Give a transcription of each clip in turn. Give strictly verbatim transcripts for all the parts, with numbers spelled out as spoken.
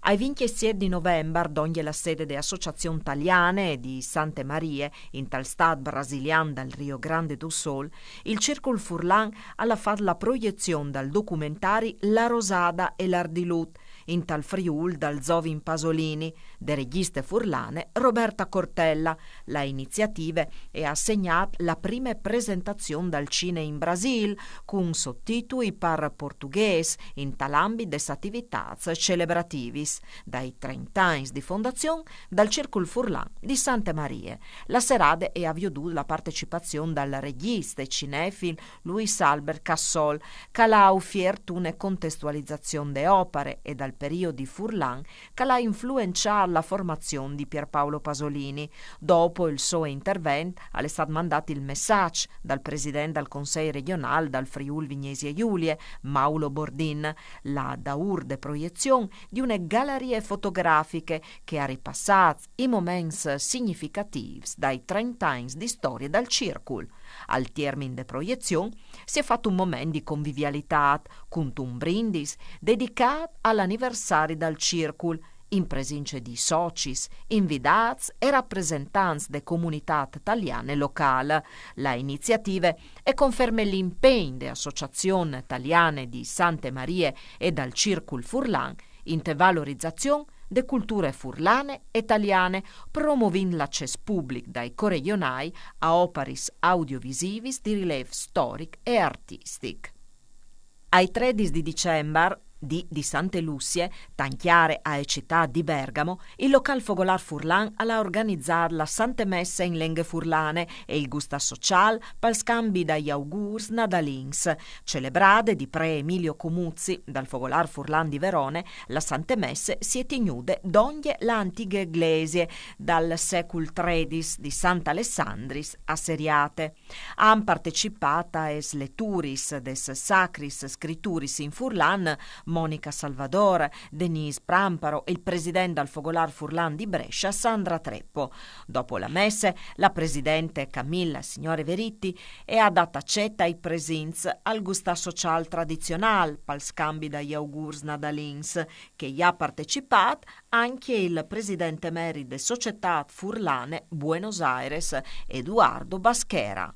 Ai vincjesiet di novembar, dongje la sede de Associazion Taliane di Sante Marie, intal stât brasilian dal Rio Grande do Sul, il Circul Furlan al à fat la proiezion dal documentari La rosada e l'ardilut, intal Friûl dal zovin Pasolini, de regjiste furlane Roberta Cortella. La iniziative e à segnât la prime presentazion dal cine in Brasîl, cun sottitui par portughês, intal ambit des ativitâts celebrativis dai trente agns di fondazion dal Circul Furlan di Sante Marie. La serade e à viodût la partecipazion dal regjiste e cinefil Luis Albert Cassol, che al à ufiert une contestualizazion de opare e dal periodi furlan che al à influençât la formazion di Pierpaolo Pasolini. Dopo il so intervent al è stât mandât il messaç dal president dal Consei regjonâl dal Friûl Vignesie Julie, Maulo Bordin, la daûr de proiezion di une galarie fotografiche che e à ripassât i moments significativis dai trente agns di storie dal circul. Al tiermin de proiezion si è fat un moment di convivialitât, cuntun brindis dedicât al aniversari dal circul, in presince di socis, invidâts e rapresentants de comunitât taliane locâl. La iniziative e conferme l'impegn de Associazion Taliane di Sante Marie e dal Circul Furlan inte valorizazion de culture furlane e taliane, promovint l'accès public dai coregjonâi a oparis audiovisivis di rilêf storic e artistic. Ai tredis di dicembar, dì di Sante Lucie, tant cjare ae citât di Bergamo, il locâl fogolâr furlan al à organizât la Sante Messe in lenghe furlane e il gustâ sociâl pal scambi dai augûrs nadalins. Celebrade di pre Emilio Comuzzi dal fogolâr furlan di Verone, la Sante Messe si è tignude dongje la antighe glesie dal secul tredis di Sant Alessandris a Seriate. A àn partecipât aes leturis des Sacris Scrituris in furlan Monica Salvador, Denise Pramparo e il president dal Fogolâr Furlan di Brescia Sandra Treppo. Dopo la messe, la presidente Camilla Signore Veritti e à dât acet ai presints al gustâ sociâl tradizionâl pal scambi dai augûrs nadalins, che i à partecipât ancje il president emerit de Societât Furlane Buenos Aires, Eduardo Baschera.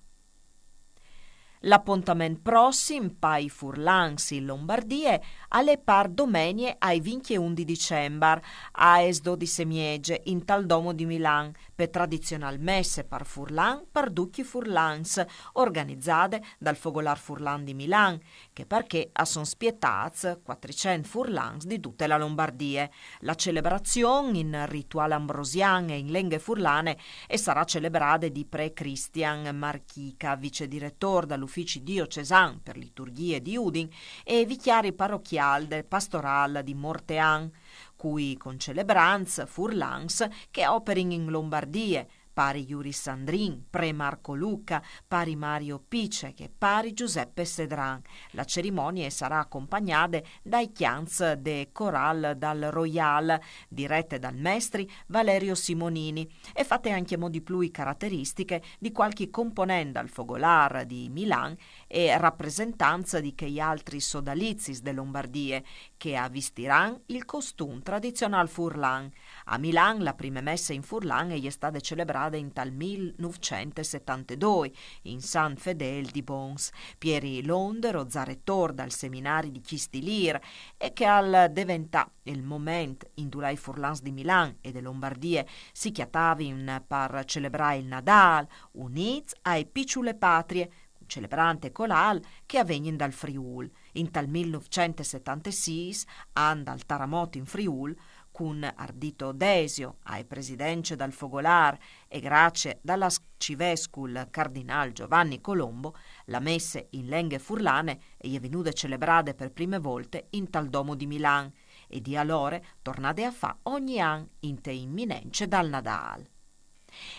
L'apontament prossim pai furlans in Lombardie al è par domenie ai vincjeun di dicembar, aes dodis e mieze, intal Domo di Milan, pe tradizionâl messe par furlan par ducj i furlans, organizade dal Fogolâr Furlan di Milan, che parcè a son spietâts cuatricent furlans di dute la Lombardie. La celebrazion in rituâl ambrosian e in lenghe furlane e sarà celebrade di pre Cristian Marchica, vicediretôr dal Ufici diocesan par liturgjie di Udin e vicjari parochiâl dal pastorâl di Mortean, cui concelebrants furlans che a operin in Lombardie, pari Juri Sandrin, pre Marco Lucca, pari Mario Picek e pari Giuseppe Sedran. La cerimonie e sarà acompagnade dai cjants de corâl dal Roiâl, direte dal mestri Valerio Simonini, e fate ancjemò di plui carateristiche di cualchi component dal Fogolâr di Milan e rapresentants di chei altris sodalizis de Lombardie, che a vistiran il costum tradizionâl furlan. A Milan la prime messe in furlan e je stade celebrade intal mil nûfcent e setantedoi in San Fedêl di Bons. Pieri Londero, za retôr dal seminari di Cjistilîr, e che al deventà il moment indulà i furlans di Milan e de Lombardie si cjatavin par celebrâ il Nadâl, unîts ae piçule patrie, celebrant e colâl che a vegnin dal Friûl. Intal mil nûfcent e setantesîs, an dal taramot in Friûl, cun Ardito Desio ae presidence dal Fogolâr e gracie dal arcivescul cardinâl Giovanni Colombo, la messe in lenghe furlane e je vignude celebrade par prime volte intal Domo di Milan e di alore tornade a fâ ogni an inte iminence dal Nadâl.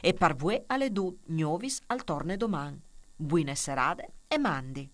E par vuê al è dut, gnovis al torne doman. Buine serade e mandi.